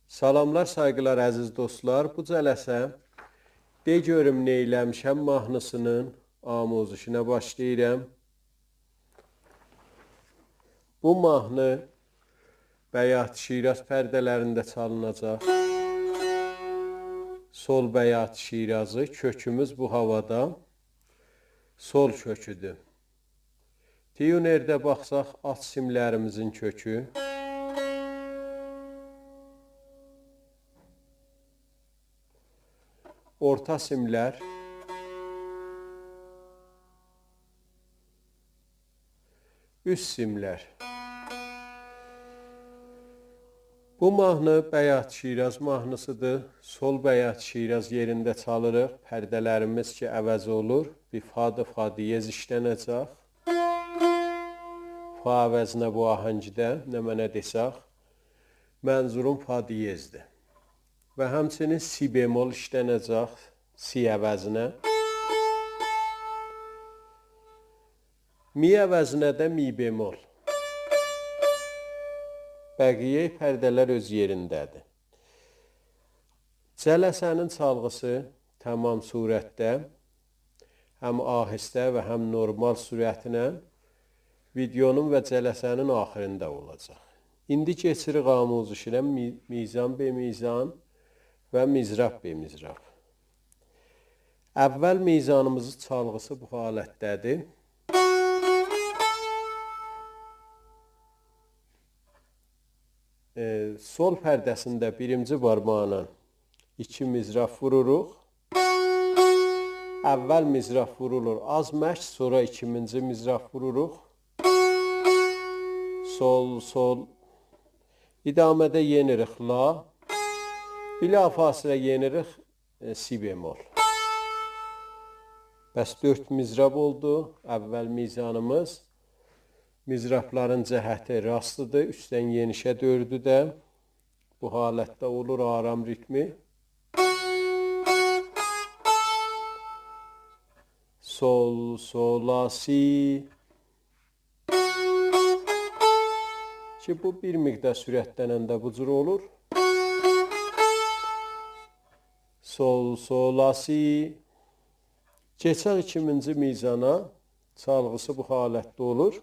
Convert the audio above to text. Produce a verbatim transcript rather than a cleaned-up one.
سلاملار، سایغیلار، عزیز دوستلار. بو جلسه «دئ گؤروم نئیله‌میشم» ماهنی‌سینین آموزشینه باشلاییرام. بو ماهنی بیات شیراز پرده‌لرینده چالیناجاق. سل بیات شیرازی، کؤکوموز بو هاوادا سل کؤکودور. تیونرده باخساق، آلت سیملریمیزین کؤکو. اورتا سیملر. اوست سیملر. بو ماهنی بیات شیراز ماهنی‌سیدیر. سل بیات شیراز یئرینده چالیریق. پرده‌لریمیز کی عوض اولور، بیر فا، فا دیز ایشلنه‌جک. فا عوضینه بو آهنگده نمنه دئسک، منظوروم فا دیزدیر. و همچنین سی بمل ایشلنه‌جک، سی عوضینه. می عوضینه ده می بمل. بقیه پرده‌لر اؤز یئرینده‌دیر. جلسه‌نین چالغی‌سی تمام سرعتده، هم آهسته و هم نورمال سرعتله ویدئونون و جلسه‌نین آخیریندا اولاجاق. ایندی کئچیریک آموزشینه، می-، میزان به میزان و مضراب به مضراب. اول میزانیمیزین چالغی‌سی بو حالتده‌دیر. ائ، سل پرده‌سینده بیرینجی بارماغینان ایکی مضراب ووروروق. اول مضراب وورولور آز مکث، سونرا ایکیمینجی مضراب ووروروق. سل، سل. ادامه‌ده یئنیریک لا. بلافاصله یئنیریک ائ، سی بمل. پس دؤرد مضراب اولدو اول میزانیمیز. مضرابلارین جهتی راستی‌دیر، اوستدن یئنیشه دؤردو ده. بو حالتده اولور آرام ریتمی. سل، سل، لا، سی. کی بو بیر مقدار سرعتلننده بو جور اولور. سل، سل، لا، سی. کئچک ایکیمینجی میزانا، چالغی‌سی بو حالتده اولور.